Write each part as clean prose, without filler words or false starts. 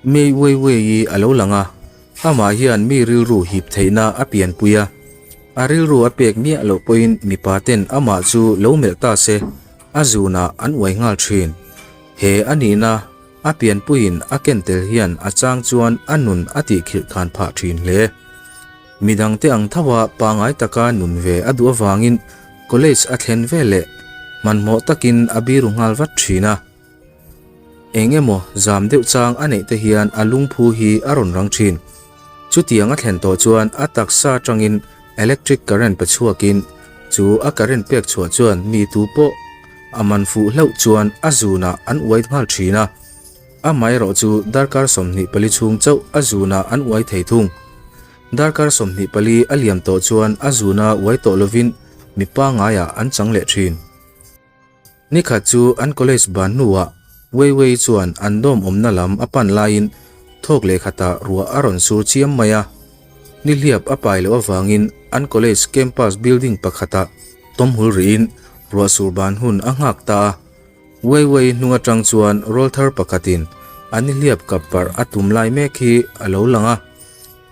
Mei Wei Wei-i a lo lang a, amah hian mi rilru hip theihna a pianpui a. A rilru a pek miah loh pawhin mipa ten amah chu lo melh ta se, a zunah an uai nghal thin. He a nihna a pianpuiin a ken tel hian a chang chuan a nun a tihkhilh khan phah thin hle. Midangte ang tho a pangai taka nun ve a duh avangin college a thlen veleh hmanhmawh takin a biru nghal vat thin a. Eng emaw zam deuh chang a neih te hian a lungphu hi a rawn rang thin. Chutiang a thlen tawh chuan a taksa atangin electric current pe chhuakin chu a current pek chhuah chuan mi tu pawh a man fuh hlauh chuan a zunah an uai nghal thin a. Amaherawh chu darkar 24 chhung chauh a zunah an uai thei thung. Darkar 24 a liam tawh chuan a zuna uai tawh lovin mi pangaiah an chang leh thin. Nikhat chu an college ban hnuah Wei Wei chuan an dawm awmna lam a pan laiin thawk leh khatah ruah a rawn sur chiam mai a. Nihliap a pai loh avangin an college campus building pakhatah tawm hul rihin ruah sur ban hun a nghak ta a. Wei Wei hnung atang chuan rawlthar pakhatin a nihliap kap parh a tum lai mek hi a lo lang a.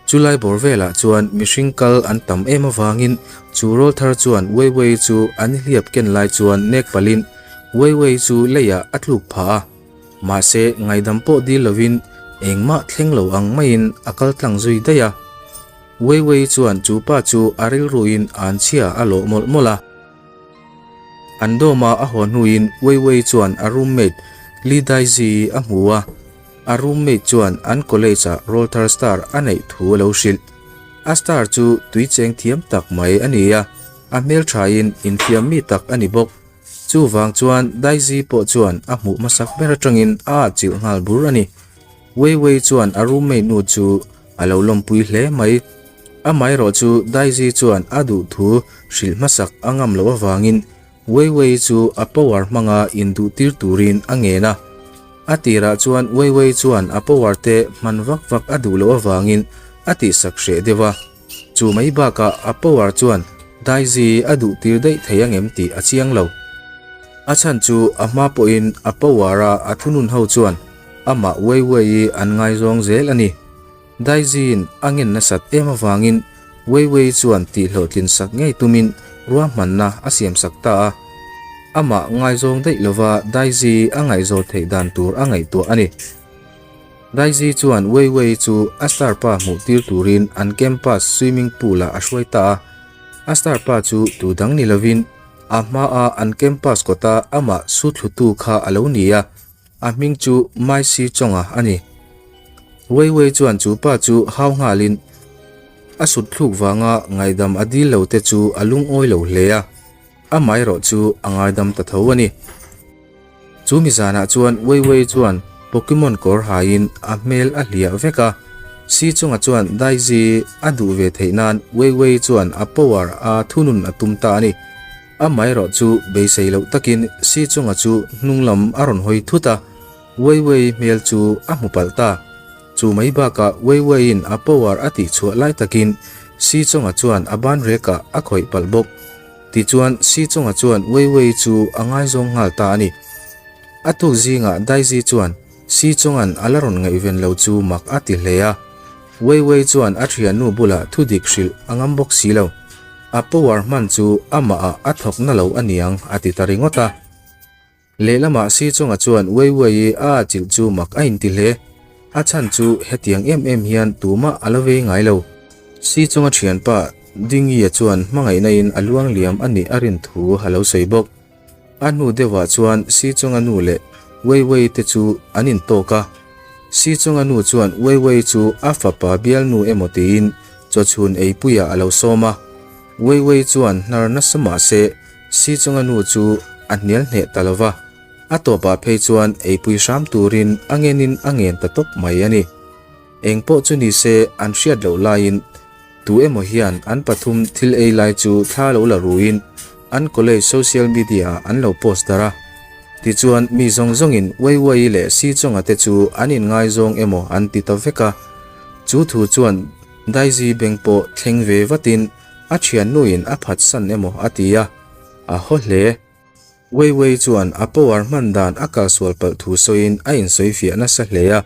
Chulai bawr velah chuan mihring kal an tam em avangin chu rawlthar chuan Wei Wei chu an hliap ken lai chuan nek palhin Wei Wei chu leiah a tluk phah a. Mahse ngaidam pawh dil lovin engmah thleng lo ang maiin a kal tlang zui daih a. Wei Wei chuan chu pa chu a rilruin an chhia a lawh mawlh mawlh a. An dawma a haw hnuin Wei Wei chuan a roommate Li Daiji a hmu a. A roommate chuan an college ah rawlthar star a neih thu a lo hrilh. A star chu tui cheng thiam tak mai a ni a, a hmelthain inthiam mi tak a ni bawk. Chuvang chuan Daisy pawh chuan a hmuh hmasak ber atangin a atchilh nghal bur a ni. Wei Wei chuan a roommate nu chu a lo lawmpui hle mai. Amaherawh chu Daisy chuan a duh thu hrilh hmasak a ngam loh avangin Wei Wei chu a power hmanga induhtir turin a ngen a. A tirah chuan Wei Wei chuan a power te hman vak vak a duh loh avangin a tihsak hreh deuh a. Chu mai bakah a power chuan Daisy a duhtir daih thei angem tih a chiang lo. A chhan chu a hma pawhin a power a a thunun ho chuan amah Wei Wei-i an ngaizawng zel a ni. Daisy-in a ngen nasat em avangin Wei Wei chuan tihhlawhtlin sak ngei tumin ruahmanna a siamsak ta a. Amah ngaizawng daih lova Daisy a ngaihzawl theih dan tur a ngaihtuah a ni. Daisy chuan Wei Wei chu a star pa hmuh tir turin an campus swimming pool ah a hruai ta a. A star pa chu tu dang ni lovin a hmaa an campus kawta amah su thlutu kha a lo ni a. A hming chu Mai Si Chonga a ni. Wei Wei chuan chu pa chu hau nghalin a sut thluk vanga ngaidam a dil lo te chu a lungawi lo hle a, amaherawh chu a ngaidam ta tho a ni. Chu mi zanah chuan Wei Wei chuan Pokemon kawr haiin a hmel a hliah vek a, Si Chonga chuan Daisy a duh ve theih nan Wei Wei chuan a power a thunun a tum ta a ni. Amaherawh chu beisei loh takin Si Chunga chu hnung lam a rawn hawi thut a, Wei Wei hmel chu a hmu palh ta. Chu mai bakah Wei Weiin a power a tih chhuah lai takin Si Chunga chuan a ban rekah a khawih palh bawk. Tichuan Si Chunga chuan Wei Wei chu a ngaizawng nghal ta a ni. A tuk zingah Daisy chuan Si Chunga'n a la rawn ngaihven lo chu mak a ti hle a, Wei Wei chuan a thiannu bulah thudik hrilh a ngam bawk si lo. A power hman chu amah ah a thawk na lo aniang a ti ta ringawt a. Lehlamah Si chunga chuan Wei Wei-i a atchilh chu mak a inti hle. A chhan chu hetiang em em hian tumah a la vei ngai lo. Si chunga thianpa Dingi-a chuan hmangaihna in a luang liam a nih a rin thu a lo sawi bawk. A hnu deuhah chuan Si chunga nu leh Wei Wei te chu an intawk a. Si chunga nu chuan Wei Wei chu a fapa bialnu emaw tiin chawchhun eipuiah a lo sawm a. Wei Wei chuan hnar nasa mah se Si chunga nu chu a hnial hneh ta lo va. A tawpah phei chuan eipui hram turin a ngenin a ngen ta tawp mai a ni. Eng pawh chu ni se an hriat loh laiin tu emaw hian an pathum thil ei lai chu thla lo la ruin an college social media ah an lo post darh a. Tichuan mi zawng zawngin Wei Wei leh Si Chonga te chu an inngaizawng emaw an ti ta vek a. Chu thu chuan Daisy beng pawh thleng ve vatin a thiannuin a phatsan emaw a ti a, a haw hle. Wei Wei chuan a power hman dan a kalsual palh thu sawiin a insawifiah nasa hle a.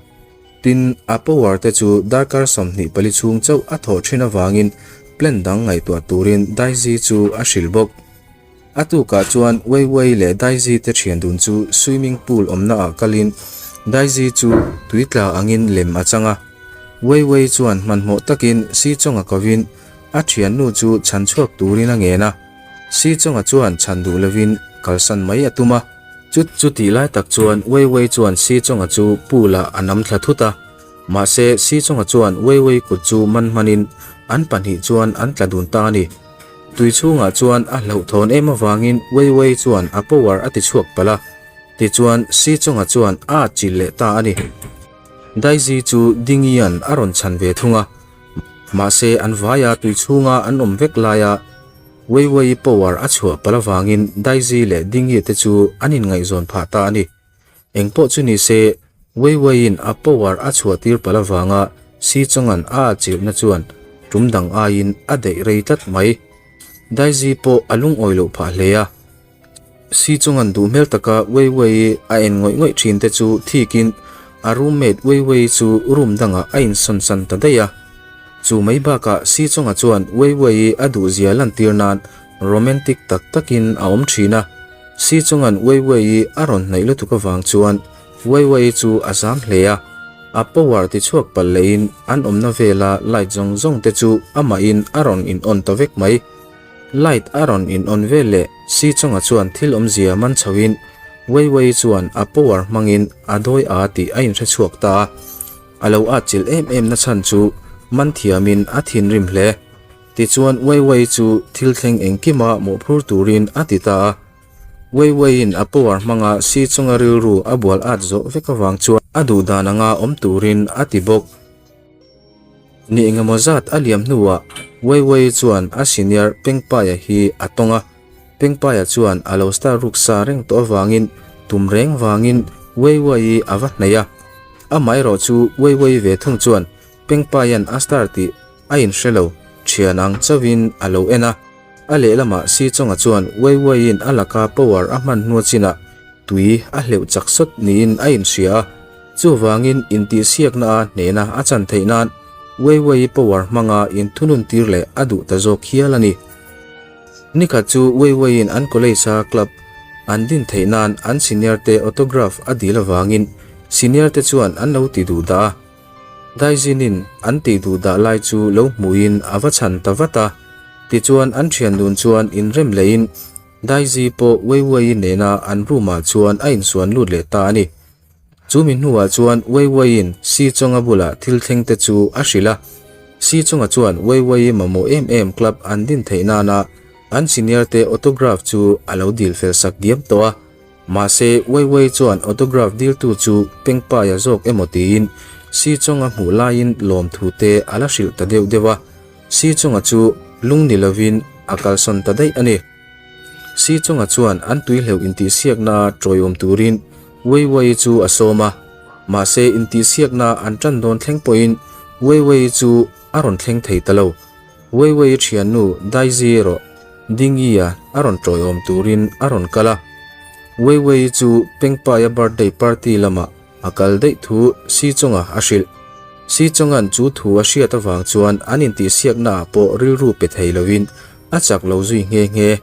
Tin, a power te chu darkar 24 chhung chauh a thawh thin avangin plan dang ngaihtuah turin Daisy chu a hrilh bawk. A tukah chuan Wei Wei leh Daisy te thian dun chu swimming pool awmna ah kalin Daisy chu tui tla angin lem a chang a. Wei Wei chuan hmanhmawh takin Si Chonga kovin a thiannu chu chhan chhuak turin a ngen a. Si Chonga chuan chhan duh lovin kalsan mai a tum a. Chu chutih lai tak chuan Wei Wei chuan Si Chonga chu pool ah a nam thla thut a. Mahse, Si Chonga chuan Wei Wei kut chu man hmanin an pahnih chuan an tla dun ta a ni. Tui chhungah chuan a hlauhthawn em avangin Wei Wei chuan a power a ti chhuak palh a. Tichuan, Si Chonga chuan a atchilh leh ta a ni. Daisy chu Dingian a rawn chhan ve thung a. Mahse, an vaia tui chhunga an awm vek laia Wei Wei power a chhuah palh avangin Daisy leh Dingi te chu an inngaihzawn phah ta a ni. Eng pawh chu ni se, Wei Weiin a power a chhuah tir palh avanga Si Chongan a atchilhna chuan tum dang aiin a daih rei tlat mai. Daisy pawh a lungawi loh phah hle a. Si Chongan duh hmel taka Wei Wei a en ngawih ngawih thin te chu thikin a roommate Wei Wei chu room dangah a insawn san ta daih a. Chu mai bakah Si Chonga chuan Wei Wei a duhzia lantir nan romantic tak takin a awm thin a. Si Chonga'n Wei Wei a rawn hnaih lutuk avang chuan Wei Wei chu a zam hle a. A power ti chhuak palh lehin an awmna vela light zawng zawng te chu amahin a rawn in on ta vek mai. Light a rawn in on vel leh Si Chonga chuan thil awmzia man chhoin Wei Wei chuan a power hmangin a dawi a tih a inhre chhuak ta a. A lo atchilh em em na chhan chu man thiamin a thinrim hle. Tichuan Wei Wei chu thil thleng engkima mawhphur turin a ti ta a. Wei Weiin a power hmanga si chunga rilru a bual at zawh vek avang chuan a duh dan anga awm turin a ti bawk. Ni engemaw zat a liam hnuah Wei Wei chuan a senior Pengpaia hi a tawng a. Pengpaia chuan a lo star ruk sa reng tawh avangin tum reng vangin Wei Wei a va hnaih a. Amaherawh chu Wei Wei ve thung chuan Pengpaia'n a star tih a inhre lo, thian ang chauhin a lo en a. A lehlamah Si Chonga chuan Wei Weiin a laka power a hman hnu chinah tui a hleuh chak sawt niin a inhria a. Chuvangin intihsiakna a hnehna a chan theih nan Wei Wei power hmanga inthunun tir leh a duh ta zawk hial a ni. Nikhat chu Wei Weiin an college-a club an din theih nan an senior te autograph a dil avangin senior te chuan an lo ti duh dah a. Daizinin an tih duh dah lai chu lo hmuhin a va chhan ta vat a. Tichuan an thian dun chuan inrem lehin Daizi pawh Wei Wei nena an room-ah chuan a insuan lut leh ta a ni. Chu mi hnuah chuan Wei Weiin Si Chonga bulah thil thleng te chu a hrilh a. Si Chonga chuan Wei Wei mamawh em em club an din theih nana an senior te autograph chu a lo dil fel sak diam tawh a. Mahse, Wei Wei chuan autograph diltu chu Pengpaia zawk emaw tiin Si Chonga hmuh laiin lawmthu te a la hrilh ta deuh deuh a. Si Chonga chu lung ni lovin a kalsawn ta daih a ni. Si Chonga chuan an tuihleuh intihsiakna tawiawm turin Wei Wei chu a sawm a, mahse intihsiakna an tan dawn thleng pawhin Wei Wei chu a rawn thleng thei ta lo. Wei Wei thiannu Daisy erawh Dingyi-a a rawn tawiawm turin a rawn kal a. Wei Wei chu Pengpaia birthday party lamah a kal daih thu Si Chonga a hrilh. Si Chonga'n chu thu a hriat avang chuan an intihsiakna ah pawh rilru pe thei lovin a chak lo zui nghe nghe.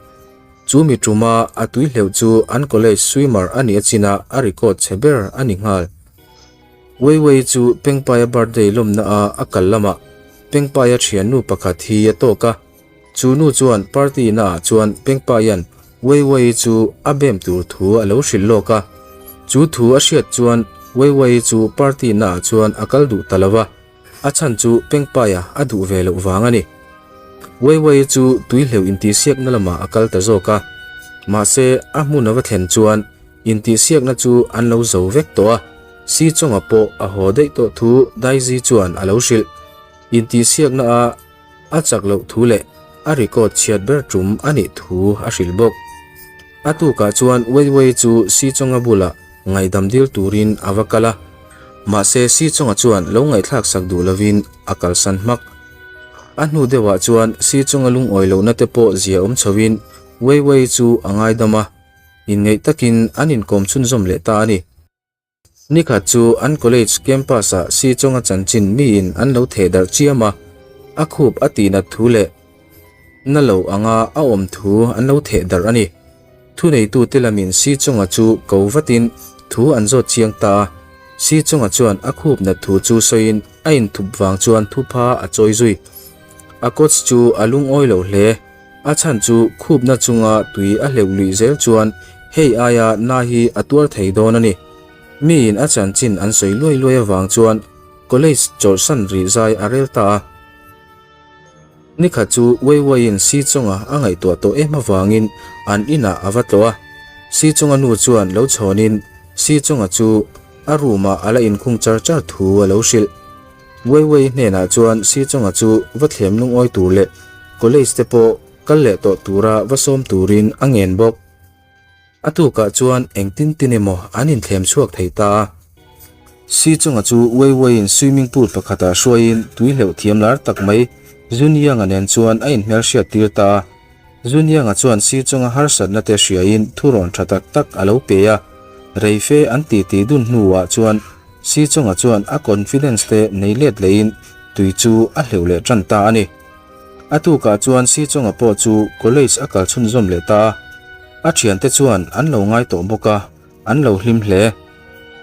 Chu mi tuma a tui hleuh chu an college swimmer a nih achin a a record chhe ber a ni nghal. Wei Wei chu Pengpaia birthday lawmna a a kal lamah Pengpaia thiannu pakhat hi a tawk a. Chu nu chuan party na ah chuan Pengpaia'n Wei Wei chu a bem tur thu a lo hrilh lawk a. Chu thu a hriat chuan Wei Wei chu party na ah chuan a kal duh ta lo va. A chhan chu Pengpaia a duh ve loh vang a ni. Wei Wei chu tuihleuh intihsiakna lamah a kal ta zawk a. Mahse, a hmun a va thlen chuan intihsiakna chu an lo zo vek tawh a. Si Chonga pawh a haw daih tawh thu Daisy chuan a lo hrilh. Intihsiakna a a chak loh thu leh a record chhiat ber tum a nih thu a hrilh bawk. A tukah chuan Wei Wei chu Si Chonga bulah ngaihdam dil turin a va kal a, mahse Si Chonga chuan lo ngaihthlak sak duh lovin a kalsan hmak. A hnu deuhah chuan Si Chonga lungawi lohna te pawh zia awm chhoin Wei Wei chu a ngaidam a, inngeih takin an inkawm chhunzawm leh ta a ni. Nikhat chu an college campus-ah Si Chonga chanchin miin an lo theh darh chiam a, a khup a tihnat thu leh na lo anga a awm thu an lo theh darh a ni. Thuneitute lamin Si Chonga chu ko vatin thu an zawt chiang ta a, Si Chonga chuan a khup nat thu chu sawiin a inthup vang chuan thupha a chawi zui. A coach chu a lungawi lo hle. A chhan chu khupna chunga tui a hleuh luih zel chuan hei aia na hi a tuar thei dawn a ni. Miin a chanchin an sawi luai luai avang chuan college chawlhsan rih zai a rel ta a. Nikhat chu Weiweiin Si Chonga a ngaihtuah tawh em avangin an inah a va tlawh a. Si Chonga nu chuan lo chhawnin Si Chonga chu a room-ah a la inkhung char char thu a lo hrilh. Weiwei hnenah chuan Si Chonga chu va thlem lungawi tur leh college te pawh kal leh tawh tura va sawm turin a ngen bawk. A tukah chuan engtin tin emaw an inthlem chhuak thei ta a. Si Chonga chu Weiweiin swimming pool pakhatah hruaiin tui hleuh thiam lar tak mai Jun Yang-a nen chuan a inhmelhriat tir ta a. Jun Yang-a chuan Si Chonga harsatna te hriain thurawn tha tak tak a lo pe a. Reife an titi dun hnuah chuan Si Chonga chuan a confidence te nei let lehin tui chu a hleuh leh tan ta a ni. A tukah chuan Si Chonga pawh chu college a kal chhunzawm leh ta a. A thiante chuan an lo ngai tawh bawk a, an lo hlim hle.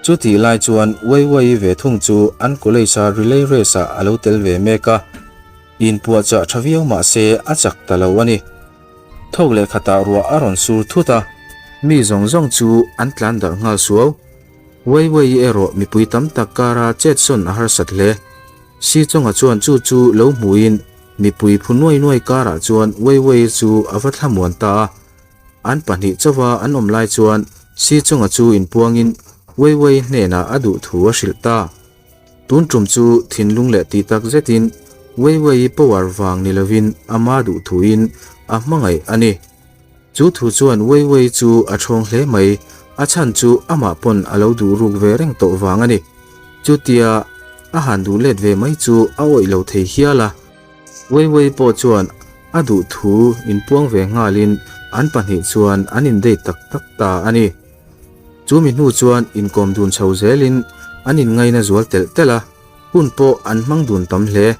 Chutih lai chuan Wei Wei ve thung chu an college a relay race ah a lo tel ve mek a. Inpuahchah tha viau mah se a chak ta lo a ni. Thawk leh khatah ruah a rawn sur thut a, mi zawng zawng chu an tlan darh nghal suau. Wei Wei erawh mipui tam tak kara chetsawn a harsat hle. Si Chonga chuan chu chu lo hmuhin mipui phu nuai nuai karah chuan Wei Wei chu a va thlamuan ta a. An pahnih chauha an awm lai chuan Si Chonga chu inpuangin Wei Wei hnenah a duh thu a hrilh ta. Tun tum chu thinlung leh tih tak zetin Wei Wei power vang ni lovin ama duh thuin a hmangaih a ni. Chu thu chuan Wei Wei chu a thawng hle mai, a chhan chu amah pawn a lo duh ruk ve reng tawh vang a ni. Chutia a han duh let ve mai chu a awih lo thei hial a. Wei Wei pawh chuan a duh thu inpuang ve nghalin an pahnih chuan an indate tak tak ta a ni. Chu mi hnu chuan inkawm dun chho zelin an inngaina zual telh telh a, hun pawh an hmang dun tam hle.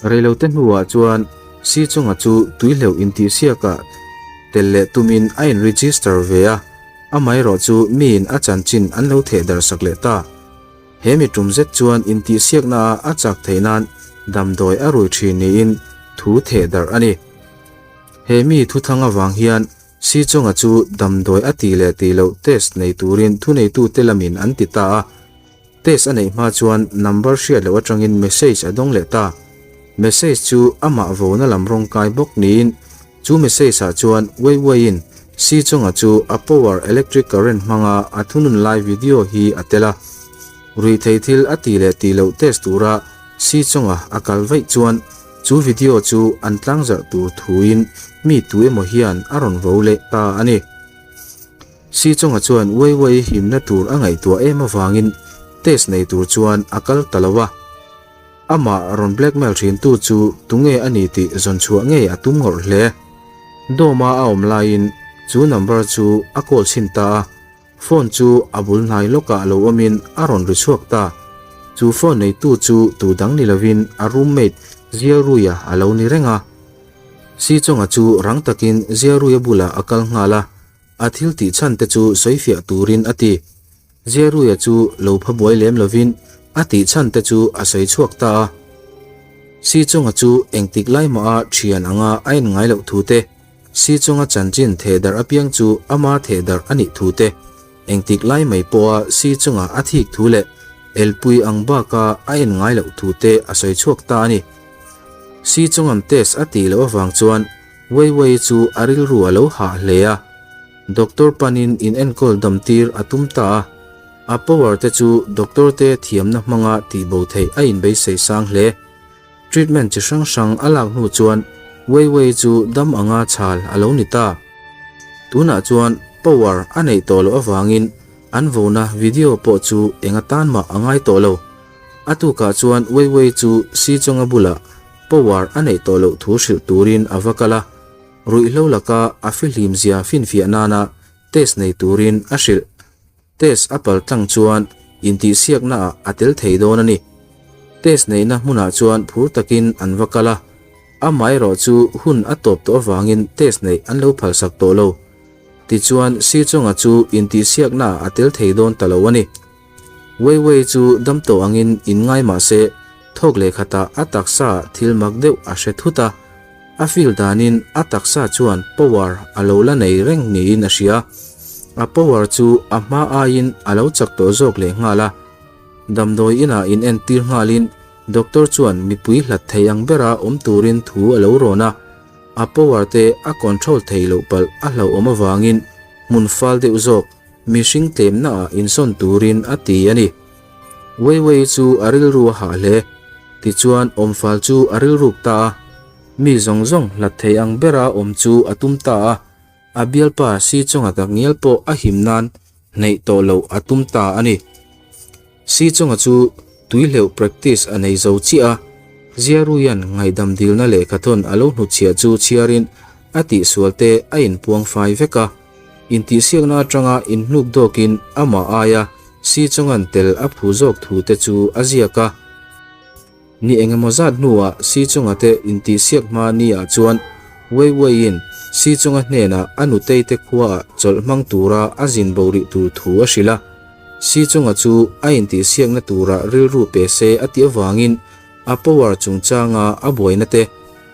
Reilote hnuah chuan Si Chunga chu tuihleuh intihsiakah tel leh tumin a in-register ve a, amaherawh chu miin a chanchin an lo theh darhsak leh ta. He mi tum zet chuan intihsiaknaah a chak theih nan damdawi a rui thin niin thu theh darh a ni. He mi thuthang avang hian Si Chunga chu damdawi a tih leh tih loh test nei turin thuneitute lamin an ti ta a. Test a neih hma chuan number hriat loh atangin message a dawng leh ta. Message chu amah vona lam rawng kai bawk niin chu message ah chuan Wei Weiin Si Chunga chu a power electric current hmanga a thunun lai video hi a tel a. Ruihtheih thil a tih leh tih loh test tura Si Chunga a kal vaih chuan chu video chu an tlangzarh tur thuin mi tu emaw hian a rawn vo leh ta a ni. Si Chunga chuan Wei Wei himna tur a ngaihtuah em avangin test nei tur chuan a kal ta lo a. Amah rawn blackmail thintu chu tunge a ni tih zawn chhuah ngei a tum ngawrh hle. Dawma a awm laiin chu number chu a call chhin ta a, phone chu a bul hnai lawkah lo awmin a rawn ri chhuak ta. Chu phone neitu chu tu dang ni lovin a roommate Ziaruia a lo ni reng a. Si Chunga chu rang takin Ziaruia bulah a kal nghal a. A thil tih chhan te chu sawi fiah turin a ti. Zeruia chu lo pha buai lem lovin a tih chhan te chu a sawi chhuak ta a. Si chunga chu engtik lai maha thian anga a en ngai loh thu te, Si chunga chanchin theh darh apiang chu ama theh darh a nih thu te, engtik lai mai pawha Si chunga a thik thu leh elpui ang baka a en ngai loh thu te a sawi chhuak ta a ni. Si chunga'n test a tih loh avang chuan Wei Wei chu a rilru a lo hah hle a, doctor panin in enkawl dam tir a tum ta a, a power te chu doctor te thiamna hmanga tihbo theih a inbeisei sang hle. Treatment chi hrang hrang a lak hnu chuan Wei Wei chu dam anga chhal a lo ni ta. Tunah chuan power a neih tawh loh avangin an vona video pawh chu eng atan mah a ngai tawh lo. A tukah chuan Wei Wei chu Si Chonga bulah Power a neih tawh loh thu hrilh turin a va kal a, ruihhlo laka a fihlim zia finfiah nana test nei turin a hrilh. Test a pal tlang chuan intihsiaknaah a tel thei dawn a ni. Test neihna hmunah chuan phur takin an va kal a, amaherawh chu hun a tawp tawh avangin test neih an lo phalsak tawh lo. Tichuan, Sichonga chu intihsiaknaah a tel thei dawn ta lo a ni. Wei Wei chu dam tawh angin inngai mah se, thawk leh khatah a taksa thil mak deuh a hre thut a. A feel danin a taksa chuan power a lo la nei reng niin a hria. A power chu a hma aiin a lo chak tawh zawk leh nghal a. Damdawi inah inentir nghalin doctor chuan mipui hlat thei ang bera awm turin thu a lo rawn a. A power te a control thei loh palh a hlauhawm avangin hmun fal deuh zawk mihring tlemnaah insawn turin a ti a ni. Wei Wei chu a rilru a hah hle. Tichuan awmfal chu a rilruk ta a, mi zawng zawng hlat thei ang bera awm chu a tum ta a, a bialpa Si Chunga takngial pawh a him nan hneih tawh loh a tum ta a ni. Si Chunga chu tuihleuh practice a nei zo chiah a, Ziaruian ngaihdam dilna lehkhathawn a lo hnutchhiah chu chhiarin a tihsual te a inpuang fai vek a. Intihsiakna atanga inhnuk dawkin amah aia Si Chunga'n tel a phu zawk thu te chu a ziak a. Ni engemaw zat hnuah Si Chunga te intihsiak hma ni ah chuan Wei Weiin Si Chunga hnenah a nutei te khuaah chawlh hmang tura a zin bo rih tur thu a hrilh a. Si Chunga chu a intihsiakna tura rilru pe se a tih avangin a power chungchanga a buaina te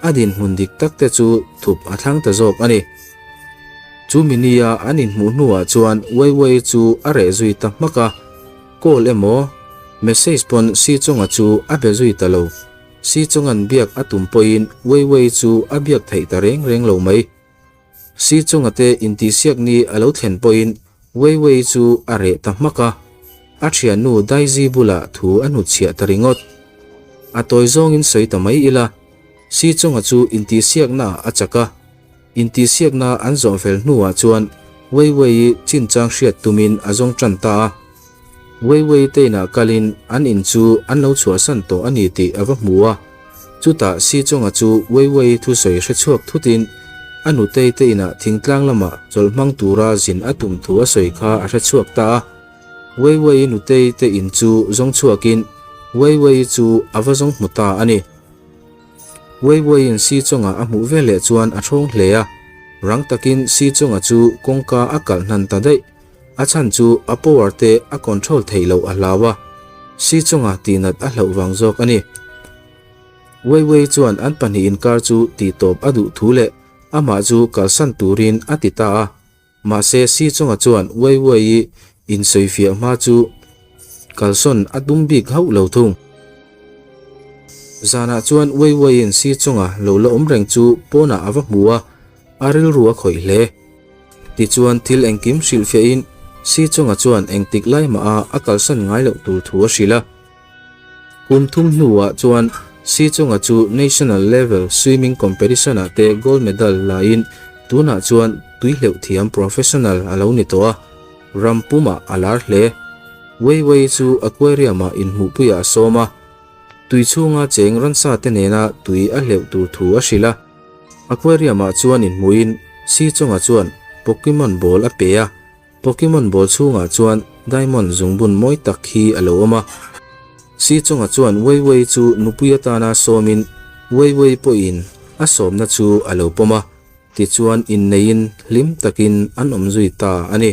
a dinhmun dik tak te chu thup a thlang ta zawk a ni. Chu minia an inhmuh hnuah chuan Wei Wei chu a reh zui ta hmak a, call emaw message pawn Si Chunga chu a be zui ta lo. Si Chunga'n biak a tum pawhin Wei Wei chu a biak theih ta reng reng lo mai. Si Chunga te intihsiak ni a lo thlen pawhin Wei Wei chu a reh ta hmak a, a thiannu Daisy bulah thu a hnutchhiah ta ringawt. A tawi zawngin sawi ta mai ila, Si Chunga chu intihsiaknaah a chak a, intihsiakna an zawh fel hnuah chuan Wei Wei-i chinchang hriat tumin a zawng tan ta a. Wei Wei te inah kalin an in chu an lo chhuahsan tawh a ni tih a va hmu a. Chutah Si Chunga chu Wei Wei thusawi hre chhuak thutin a nutei te inah thingtlang lamah chawlh hmang tura zin a tum thu a sawi kha a hre chhuak ta a. Wei Wei nutei te in chu zawng chhuakin Wei Wei chu a va zawng hmu ta a ni. Wei Weiin Si Chunga a hmuh veleh chuan a thawng hle a, rang takin Si Chunga chu kawngka a kalh hnan ta daih. A chhan chu a power te a control theih loh a hlau a, Si Chunga tihnat a hlauh vang zawk a ni. Wei Wei chuan an pahnih inkar chu tihtawp a duh thu leh amah chu kalsan turin a ti ta a. Mahse Si Chunga chuan Wei Wei-i insawifiah hma chu kalsawn a tum bik hauh lo thung. Zanah chuan Wei Wei-in Si Chunga lo la awm reng chu pawnah a va hmu a, a rilru a khawih hle. Tichuan thil engkim hrilhfiahin Si Chunga chuan engtik lai maha a kalsan ngai loh tur thu a hrilh a. Kum thum hnuah chuan Si Chunga chu National Level Swimming Competition ah te Gold Medal laiin tunah chuan tuihleuh thiam professional a lo ni tawh a, ram pumah a lar hle. Wei Wei chu aquarium ah inhmuhpuiah a sawm a, tui chhunga cheng ransa te nena tui a hleuh tur thu a hrilh a. Aquarium ah chuan inhmuhin Si Chunga chuan Pokemon ball a pe a. Pokemon ball chhungah chuan diamond zungbun mawi tak hi a lo awm a. Si chungah chuan Wei Wei chu nupui atana sawmin Wei Wei pawhin a sawmna chu a lo pawm a, tichuan inneiin hlim takin an awm zui ta a ni.